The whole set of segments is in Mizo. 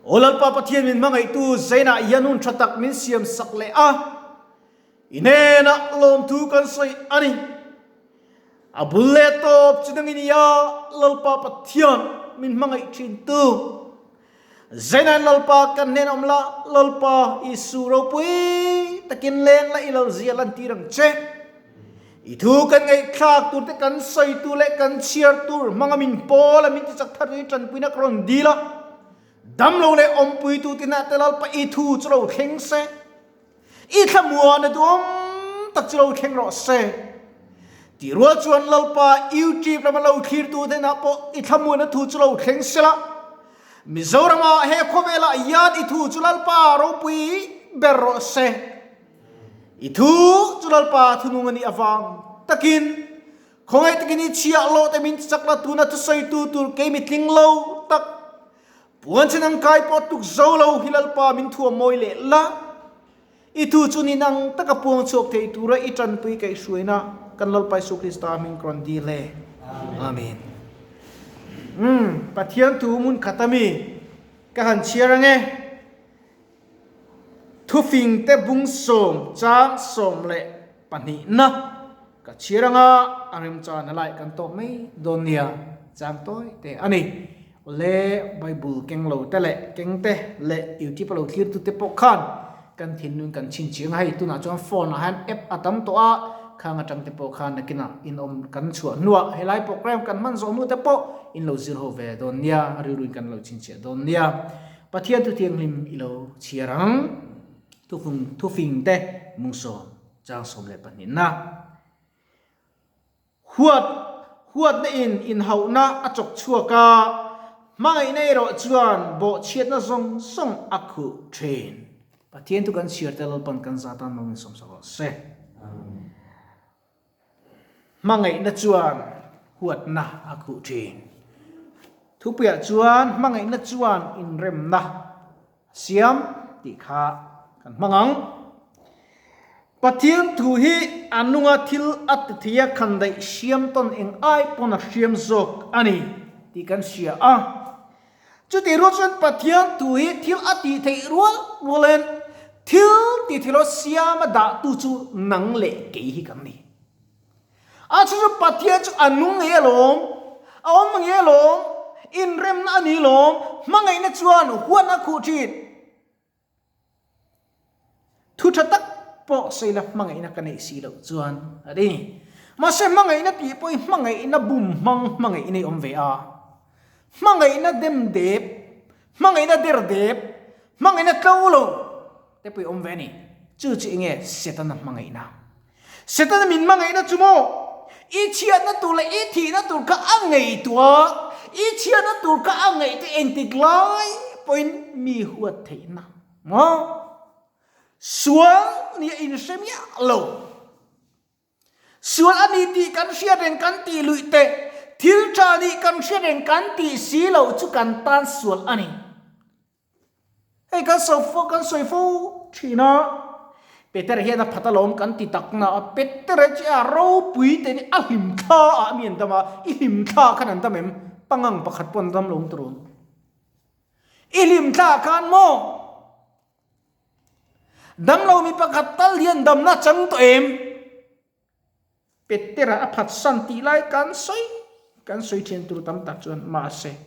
Aw Lalpa Pathian min hmangaihtu Zainah hian hun tha tak min siam sak leh a, i hnenah lawmthu kan sawi a ni. A bul leh tawp chu dangin i a, Lalpa Pathian min hmangaih thintu. Zainah Lalpa kan hnen awm la, Lalpa Isu ropui takin leng la i lalzia lantir ang che. I thu kan ngaihthlak tur te kan sawi tur leh kan chhiar tur hmanga min pawl a min tichak thar turin tanpuina ka rawn dil a, damlo leh awmpuitu tinah te Lalpa i thu chu lo thleng se, i thlamuana duhawm tak chu lo thleng rawh se. Tih rual chuan Lalpa YouTube lama lo thlirtu hnenah pawh i thlamuana thu chu lo thleng se la, Mizorama he khawvelah hian i thu chu Lalpa ropui ber rawh se. I thu chu Lalpa thunung a nih avang takin khawngaih takin i chhiah lawh te min chak la tuna thusawitu tur kei mi tling lo tak puan chen ang kai pawh tuk zo lo hi Lalpa min thuam mawi leh la. I thu chu ni nang taka puang chhuak thei tura i tanpui kaihhruaina kan Lalpa Isu Krista hming ka rawn dil e. Amen. Umm Pathian thu hmun khat ami ka han chhiar ange. Thufingte bung sawm chang 12 na ka chhiar anga a remchan a lai kan tawp mai dawn nia chang tawi te a ni. Awle Bible keng lo te leh keng te leh YouTube a lo thlir tu te pawh khan kan thinlung kan chhinchhiang a hei tunah chuan phone ah hian app a tam tawh a khang atang te pawh khan nakinah in awm kan chhuah hnuah helai program kan hman zawh hnu te pawh in lo zir ho ve dawn nia rilru in kan lo chhinchhiah dawn nia. Pathian thu thianghlim i lo chhiar ang. Thufung thufing te mung sawm chang 12 na. Huat huatna in inhauhna a chawk chhuak a, hmangaihna erawh chuan bawhchhiatna zawng zawng a khuh thin. Pathian thu kan chhiar te Lalpan kan za tan mawngin sawmsak rawh se. Hmangaihna chuan huatna a khuh thin. Thupuiah chuan hmangaihna chuan inremna a siam tih kha kan hmang ang. Pathian thu hi a nunga thil a ti thei a, khandaih hriam tawn eng ai pawn a hriam zawk a ni tih kan hria a. Chutih rual chuan Pathian thu hi thil a tih theih rual rualin thil ti thei lo siama dahtu chu nang leh kei hi kan ni. A chu chu Pathian chu a nung ngei alawm, a awm ngei alawm, inremna a ni lawm, hmangaihna chuan huatna a khuh thin. Thu tha tak pawh sawi la hmangaihna ka neih si loh chuan a ti. Mahse hmangaihna tih pawh hi hmangaihna bum hmang hmangaihna i awm ve a. Hmangaihna dem dep, hmangaihna der dep, hmangaihna tlo lo te pawh i awm ve a ni. Chu chu enge Setana hmangaihna. Setana min hmangaihna chu maw? I chhiatna tur leh i thihna tur kha a ngaihtuah, i chhiatna tur kha a ngaihtuah engtik lai pawhin mi huat theihna maw? Sual nia inhre miah lo. Sual a ni tih kan hriat reng kan tih luih teh, thil tha nih kan hriat reng kan tih si loh chu kan tan sual a ni. Hei kan sawi fo kan sawi fo thin a, Peter hian a phat alawm kan ti tak na a, Peter a che a ropui te ni a hlim thla ah mi an dam a, i hlim thla khan an dam em? Pangang pakhat pawh an dam lo ang tirawn. I hlim thla khan maw? Damlo mi pakhat tal hian damna chang tawh em? Petera a phatsan tih lai kan sawi kan sawi thian tur tam tak chuan mahse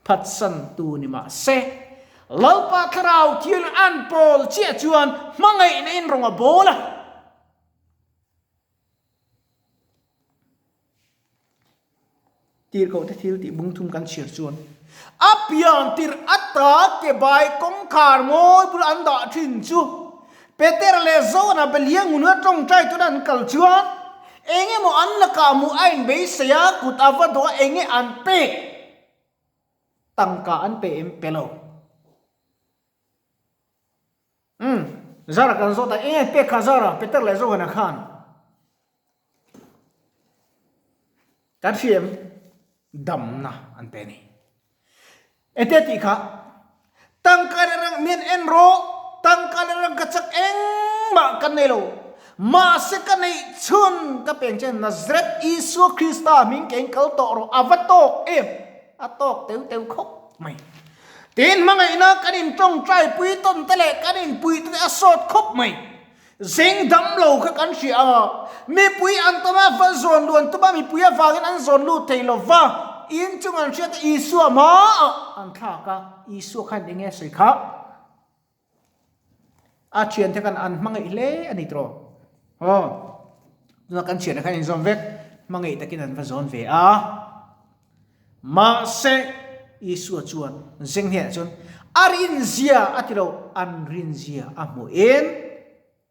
phatsan tu ni mahse Lalpa thlarau thil an pawl chiah chuan hmangaihna in rawng a bawl a. Tirhkoh te thil tih bung thum kan chhiar chuan a pian tirh ata ke bai kawngkhar mawi bula an dah thin chu Peter leh John-a beliang ngun a tawngtai tuna an kal chuan eng emaw an lakah hmuh a inbeisei a, kut a va dawh a eng nge an pek tangka an pe em pe lo. Umm Zara kan zawt a, eng nge pek kha Zara, Peter leh John-a khan. Kan hriam damna an pe a ni. Ete tih kha tangka leh rang mian en rawh, tangka leh rang ka chak engmah kan nei lo. Mahse ka neih chhun ka peng che Nazareth Isua Krista hming keng kal tawh rawh a va tawk em? A tawk teu teu khawp mai. Tin, hmangaihna kan intawngtaipui tawn te leh kan inpui te a sawt khawp mai. Zing dam lo kha kan hria a, mipui an tam a, va zawn luan tum a, mipui avangin an zawn lut thei lo va, in chung an hriat a, Isua hmaah an thlak a, Isua khan eng nge sawi kha? A thiante khan an hmangaih hle a ni tawh. Aw, tuna kan thiante khan inzawm vek, hmangaih takin an va zawn ve a. Mahse, Isua chuan zeng hnenah chuan a rinzia a ti lo, an rinzia a hmuhin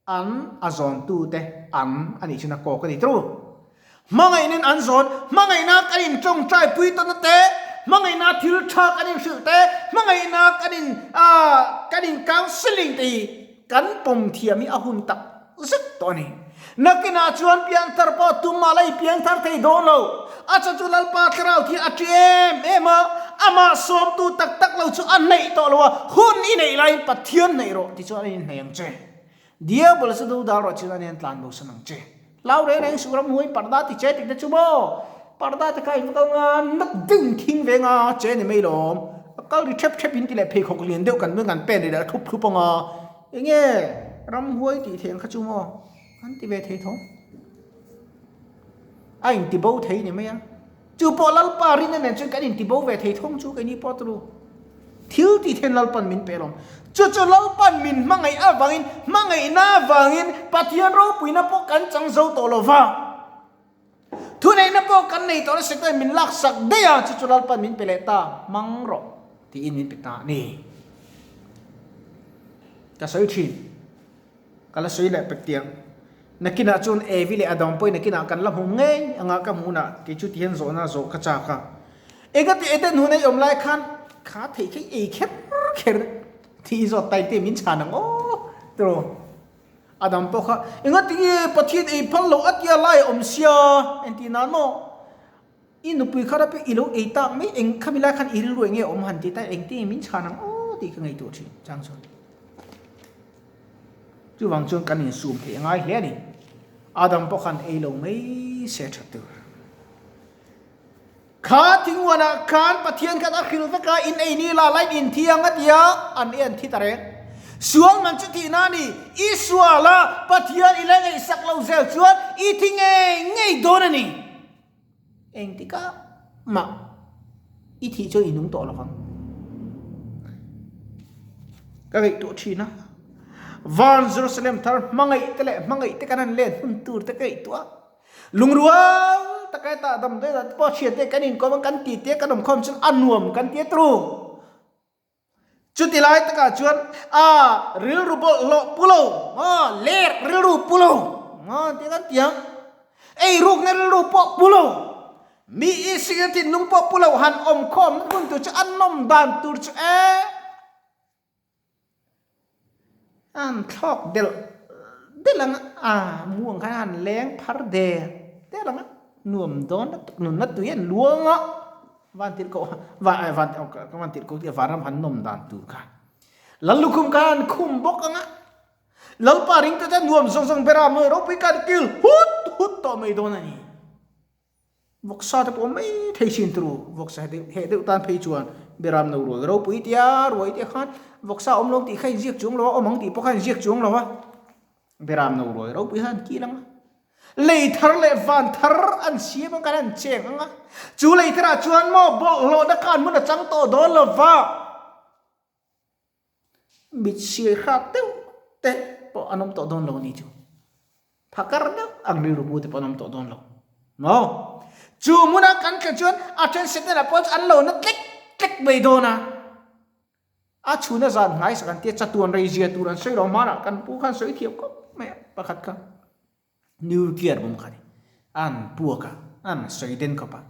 an a zawntute an a nih chuan a kawk a ni tawh. Hmangaihnin an zawn, hmangaihna kan in tawngtai pui tawhna te, hmangaihna thil tha kan in hrilh te, hmangaihna kan in kan in counselling te hi kan pawm thiam hi a hun tak zet tawh a ni. Nakinah chuan pianthar pawh tum mah la i pianthar thei dawn lo. A chhan chu Lalpa thlarau thi a ṭi em em a, amah sawmtu tak tak lo chu a hnaih tawh lo a, hun i neih laiin Pathian hnaih rawh ti chuan a inhnaih ang che. Diabol chu do dal rawh chuan a nen tlan bo san ang che. Hlau reng reng suh ramhuai parda ti che tih te chu maw? Parda te kha in va kal nga nat deuh in thing ve nga che ni mai lawm. A kal ri thep thep in ti leh pheikhawk lian deuh kan kan pen ri leh a thup thup anga enge ramhuai tih theih ang kha chu maw? An ti ve thei tho. A inti bo thei ni mai a. Chu pawh Lalpa rinna nen chuan kan inti bo ve thei thawng chu keini pawh turu. Thil tih then Lalpan min pe lawm. Chu chu Lalpan min hmangaih avangin, hmangaihna avangin Pathian ropuina pawh kan chang zo tawh lo va. Thuneihna pawh kan nei tawh nasa chuan min laksak daih a, chu chu Lalpan min pe leh ta, hmang rawh tiin min pe ta a ni. Ka sawi thin. Ka la sawi leh pek tiang. Nakinah chuan Evi leh Adam pawhin nakinah kan la hmu ngei anga ka hmuhnah kei chu tihian zawhna zawh ka chak a. Engati Eden hun a i awm lai khan kha theih kha i ei kher kher tih i zawt tai te min chhan ang aw tiraw. Adam pawh kha engati nge Pathian ei phal loh a tia lai a awm sia engtih nan maw i nupui kha rapi i lo ei tak mai eng khami lai khan i rilru eng nge awm han ti ta engtin min chhan ang aw tih ka ngaihtuah thin chang chuan. Chuvang chuan kan insum theih a ngai hle a ni. Adam pawh khan ei lo mai se tha tur. Kha thinguanah khan Pathian khan a hrilh vek a, in ei ni la lain in thi ang a ti a, an ei an thi ta reng. Sual man chu thihna a ni. I sual a, Pathian i la ngaihsak lo zel chuan i thi ngei ngei dawn a ni. Engtikah mah i thih chuan i nung tawh lovang. Ka ngaihtuah thin a, Van Jerusalem thar hmangaih te leh hmangaih te kan han len hun tur te ka ngaihtuah a. Lungrual taka hetah damdawi dan te pawh hriat te kan inkawm a, kan tih te kan awmkhawm chuan a nuam kan ti a turu. Chuti lai takah chuan a rilru bawlhhlawh pu lo, a ler rilru pu lo, a ti kan ti ang. Ei rukna rilru pawh pu lo, mi i sir thinlung pawh pu lo han awm khawm hmun tur chu a nawm dan tur chu e. An thlawk delh delh ang a, a mu ang khan an leng phar der der ang a, nuam dawn lutuk, nunna tui an luang a, van tirh koh van van van tirh koh tih vanram han nawm dan tur kha. Lal lukhum kha an khum bawk ang a, Lalpa ringte chuan nuam zawng zawng ber a, mawi ropui khan kil hut hut tawh mai dawn a ni. Vawksa te pawh mai thei chin tur u, vawksa he deuh heh deuh tan phei chuan Beram no ruai ropui tia ruai te khan vawksa awm lo tih kha inziak chuang lo a, awm ang tih pawh kha inziak chuang lo a, Beram no ruai ropui kha an kil ang a, lei thar leh van thar an siam ang khan an cheng ang a, chu lei tharah chuan maw bawlhhlawhna khan hmun a chang tawh dawn lo va. Mit siai hrat deuh te pawh an awm tawh dawn lo a ni chu. Phakar deuh ang rilru pu te pawh an awm tawh dawn lo. Maw? Chu hmuna kan thlen chuan a then Setana pawh chu an lo na tlek tlek mai dawn a. A chhuna zan hnai sak an tia chatuan rei zia tur an sawi lo hmanah kan pu khan sawi thiam khawp mai a pakhat kha. Nuclear bawm kha ni an puak a, an sawi den khawp a.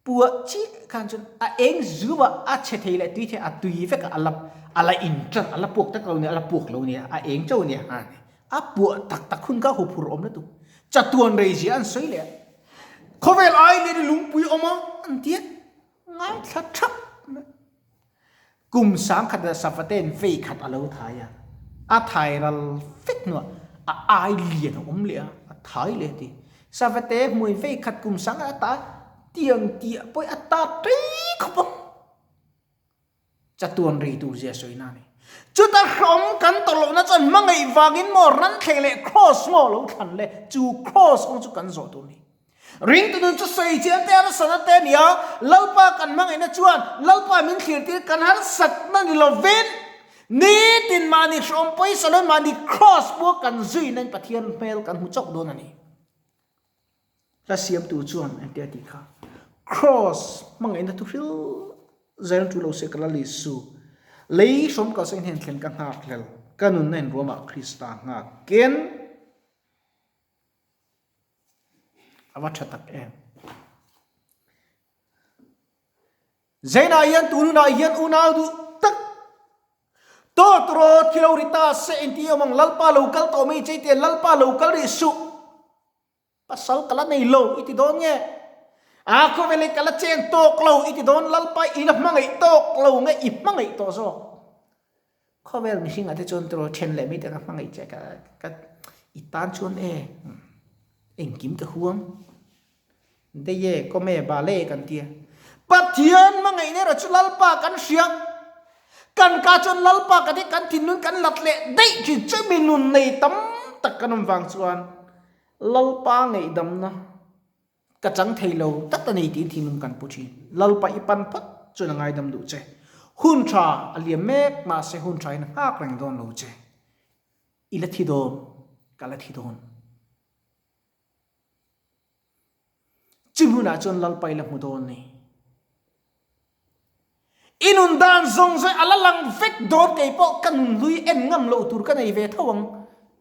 Puah chiah khan chuan a eng zum a, a chhe thei leh tui thei a tui vek a, a la a la in tan, a la puak tak lo nia, a la puak lo nia, a eng chauh nia a ni. A puah tak tak hun kha huphurh awm lutuk. Chatuan rei zia an sawi leh a. Khawvel ai lian i lungpui awm a an ti a, ngaithla thap mai. Kum sangkhat leh Savate'n vei khat a lo thai a, a thai ral vek hnuah a ai lian a awm leh a, a thai leh a ti. Savate hmui vei khat kum sangkhat a ta tiang tiah pawhin a ta tei khawp ang. Chatuan rei tur zia sawina a ni. Chuta hrawm kan tawrh lohna chuan hmangaih vangin maw ranthleng leh kraws maw lo thlan le chu kraws kawng chu kan zawh tur a ni. Ringtu nun chu sawi chian te harsatna te a ni a, Lalpa kan hmangaihna chuan Lalpa min thlir tir kan harsatna ni lovin nitin mahni hrawm pawisa lovin mahni kraws pawh kan zui nain Pathian hmel kan hmu chauh dawn a ni. Hla siamtu chuan engtia tih kha Kraws hmangaihna thu hril zel tu lo se ka la Lisu lei hrawm kalsa in hnen thlen ka nghak hlel ka nunna in ruamah Krista nghak ken a va tha tak em. Zainah hian tun hunah hian unau duh tak Tawt rawt khi lo ri ta se inti awm ang Lalpa lo kal tawh mai chei te Lalpa lo kal rih suh pasal ka la nei lo i ti dawn nge a khawvel hi ka la cheng tawk lo i ti dawn Lalpa i la hmangaih tawk lo nge i hmangaih tawh zawk khawvel mihring ah te chuan tiraw then leh mai te ka hmangaih che ka ka i tan chuan e engkim ka huam. Deye, Kawme, Bale kan ti a. Pathian hmangaihna erawh chu Lalpa kan hria. Kan ka chuan Lalpa kan hi kan thinlung kan lat leh daih thin. Chumi nun nei tam tak kan awm vang chuan Lalpa ngaihdamna ka chang thei lo tlat a ni tiin thinlung kan pu thin. Lalpa i pan phawt chuan a ngaidam duh che. Hun tha a liam mek mahse hun tha in a nghak reng dawn lo che. I la thi dawn, ka la thi dawn. Chi hmunah chuan Lalpa i la hmu dawn ni. I nun dan zawng zawng a la lang vek dawn kei pawh ka nun hlui en ngam loh tur ka nei ve tho ang.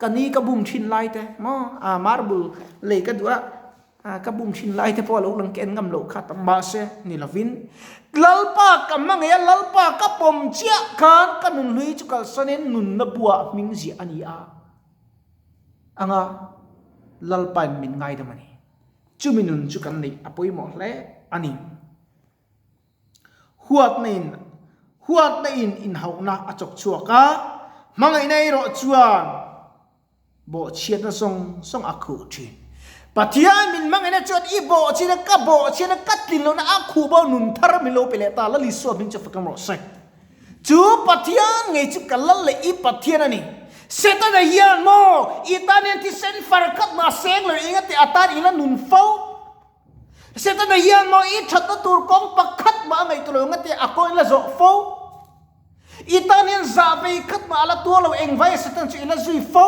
Ka ni ka bum thin lai te maw a marble lei ka duh a ka bum thin lai te pawh a lo lang ka en ngam loh kha tam mahse ni lovin Lalpa ka hmangaih a Lalpa ka pawm chiah khan ka nun hlui chu kalsanin nunna buah hming ziah a ni a. Anga Lalpain min ngaidam a ni. Chumi nun chu kan neih a pawimawh hle a ni. Huatna in huatna in inhauhna a chawk chhuak a, hmangaihna erawh chuan bawhchhiatna zawng zawng a khuh thin. Pathian min hmangaihna chuan i bawhchhiatna ka bawhchhiatna ka tlin lohna a khuh bo nun thar min lo pe leh ta. Lal Isua hming chu fakam rawh se. Chu Pathian ngei chu ka lal leh i Pathian a ni. Setana hian maw i tan hian thisen far khat mah seng lo eng a tih a tan i la nun fo? Setana hian maw i thatna tur kawng pakhat mah a ngaihtuah lo eng a tih a kawng i la zawh fo? I tan hian zah vei khat mah a la tuar lo engvai a Setana chu i la zui fo?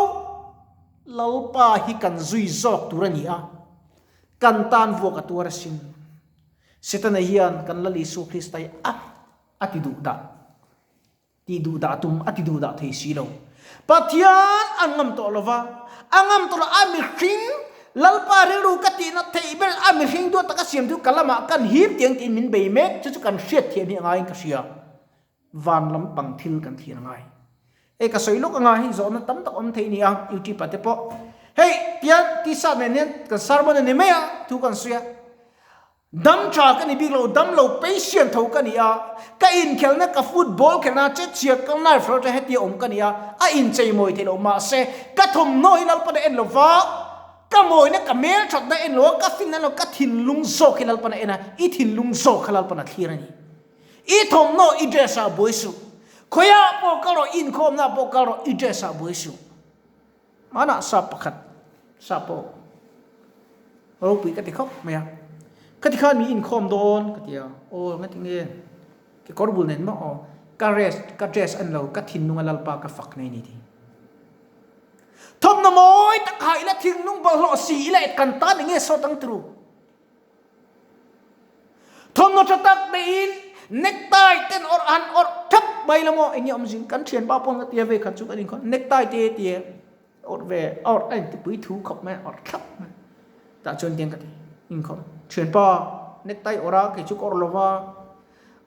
Lalpa hi kan zui zawk tur a ni a, kan tan vuak a tuar asin. Setana hian kan Lal Isua Krista hi a. A ti duh dah, ti duh dah tum a ti duh dah thei si lo. Pathian an ngam tawh lo va, a ngam tawh lo a mihring Lalpa rilru ka tihna theih ber a mihring duat taka siam chu ka lamah kan hip tiang tiin min bei mek chu chu kan hriat thiam hi a ngaiin ka hria. Van lampang thil kan thlir a ngai. Hei ka sawi lawk anga hei zawhna tam tak awm thei nia YouTube ah te pawh hei tiang t-shirt nen hian kan sermon a ni mai a thu kan sawi a. Dam tha ka ni bik lo, dam lo patient tho ka ni a, ka inkhelhna ka football khelhna chetchhia ka knife rawt a hetia awm ka ni a, a inchei mawi theih loh mahse ka thawmhnaw hi Lalpana en lo va, ka mawina ka hmelthatna en lo a, ka finna en lo, ka thinlung zawk hi Lalpana en a, i thinlung zawk kha Lalpana thlir a ni. I thawmhnaw i dress ah buai suh, khawiah pawh kal rawh, inkhawmna ah pawh kal rawh, i dress ah buai suh. Hmanah sap pakhat, sap pawh ropui ka ti khawp mai a, ka ti khan mi inkhawm dawn ka ti a, aw nga ti nge kekawr bul nen maw aw ka rest ka dress a ni lo ka thinlung a lalpa ka fak nei ni ti. Thawmhnaw mawi tak ha ila thinlung bawlhhlawh si ila kan tan enge sawt ang turu. Thawmhnaw tha tak neiin necktie ten awrh han awrh thap mai lo maw eng nge awmzin kan thianpa pawn ka tia ve khat chu kan inkhawm necktie te tia awrh ve awrh a intipui thu khawp mai awrh thlap mai tah chuan tiang ka ti inkhawm thianpa necktie awrh a kei chu ka awrh lo va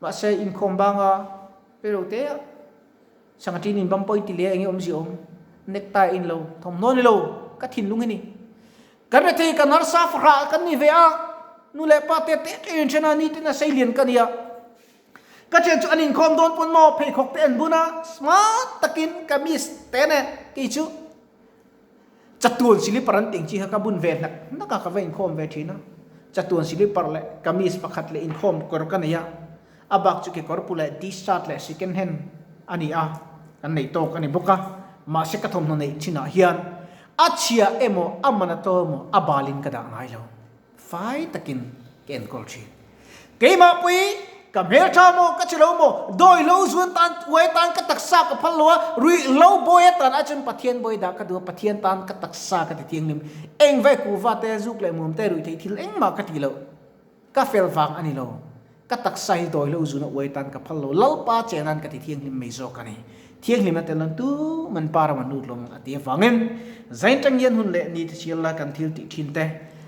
mahse inkhawm banga reilo te a Sangha ṭin in bam pawh i ti leh a eng nge awmzia awm necktie in lo thawmhnaw ni lo ka thinlung hi ni. Kan rethei kan harsa fahrah kan ni ve a, nu leh pa te te te in then a, ni ten a seilian ka ni a. Ka thian chu an inkhawm dawn pawn maw pheikhawk te an bun a, smart takin kamis te nen kei chu chatuan silipar an tih ang chi kha ka bun ve hnak hnak a, ka va inkhawm ve thin a. Chatuan silipar leh kamis pakhat leh inkhawm kawr ka nei a. A bak chu kekawr pu leh t-shirt leh second hand a ni a, kan neih tawk a ni bawk a. Mahse ka thawmhnaw neih chinah hian a chhia emaw a man a to emaw a balin ka dah ngai lo. Fai takin ka enkawl thin. Keimah pui, ka hmeltha maw, ka chhe lo maw, dawi lo zuan tan, uai tan ka taksa ka phal lo a, ruih lo bawi atan a chuan Pathian bawi dah ka duh a, Pathian tan ka taksa ka ti thianghlim. Eng vai kuhva te, zuk leh muam te, ruih theih thil engmah ka ti lo. Ka fel vang a ni lo. Ka taksa hi dawi lo zuna uai tan ka phal lo. Lalpa che nan ka ti thianghlim mai zawk a ni. Thianghlimna tel nan tu man pa ram an lut lo ang a ti avangin zain tang hian hun leh ni te chhial la kan thil tih thin te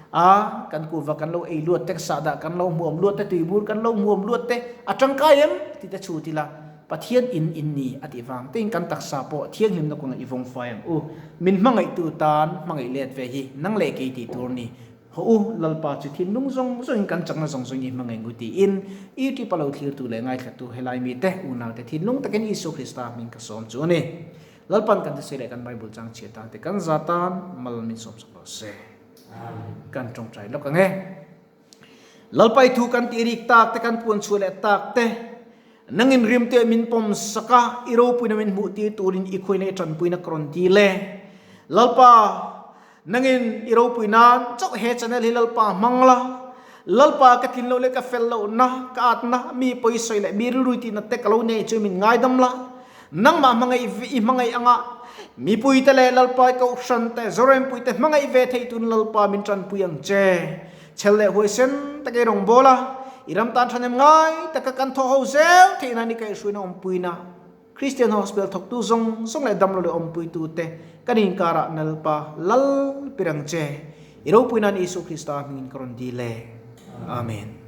a kan kuhva kan lo ei luat te sahdah kan lo hmuam luat te tuibur kan lo hmuam luat te a tangkai em ti te chhut ila Pathian in in ni a tih vang tein kan taksa pawh thianghlimna kawngah i vawng fai ang u. Min hmangaihtu tan hmangaih let ve hi nang leh kei tih tur ni. Haw u, Lalpa chu thinlung zawng zawngin kan chakna zawng zawngin i hmangaih ngu tiin YouTube a lo thlirtu leh ngaithlattu helai mite unaute thinlung takin Isua Krista hming ka sawm chu a ni. Lalpan kan thusei leh kan Bible chang chhiat tan te kan za tan mal min sawm sak rawh se. Kan tawngtai lawk ang e. Lalpa i thu kan tih rik tak te kan puan chhuah leh tak te nangin rimte min pawm sak a, i ropuina min hmuh tir turin i khuaina i tanpuina ka rawn dil e. Lalpa Nangin i ropui nan chauh he channel hi Lalpa hmang la, Lalpa ka tlin loh leh ka fel lohna, ka atna, mi pawisawi leh mi rilrui tihna te ka lo nei chu min ngaidam la, nangmah hmangaih i hmangaih anga mipuite leh Lalpa i kohhran te, Zorempuite hmangaih ve thei tun Lalpa min tanpui ang che. Chhel leh huaisen taka i rawngbâwl a, i ram tan thahnem ngai taka kan thawh ho zel theih nan i kaihhruaina awmpuina. Christian Hospital thawktu zawng zawng leh damlo leh awmpuitute kan inkarah Nalpa Lal pirang che i ropui nan Isu Krista hmingin ka rawn dil e. Amen.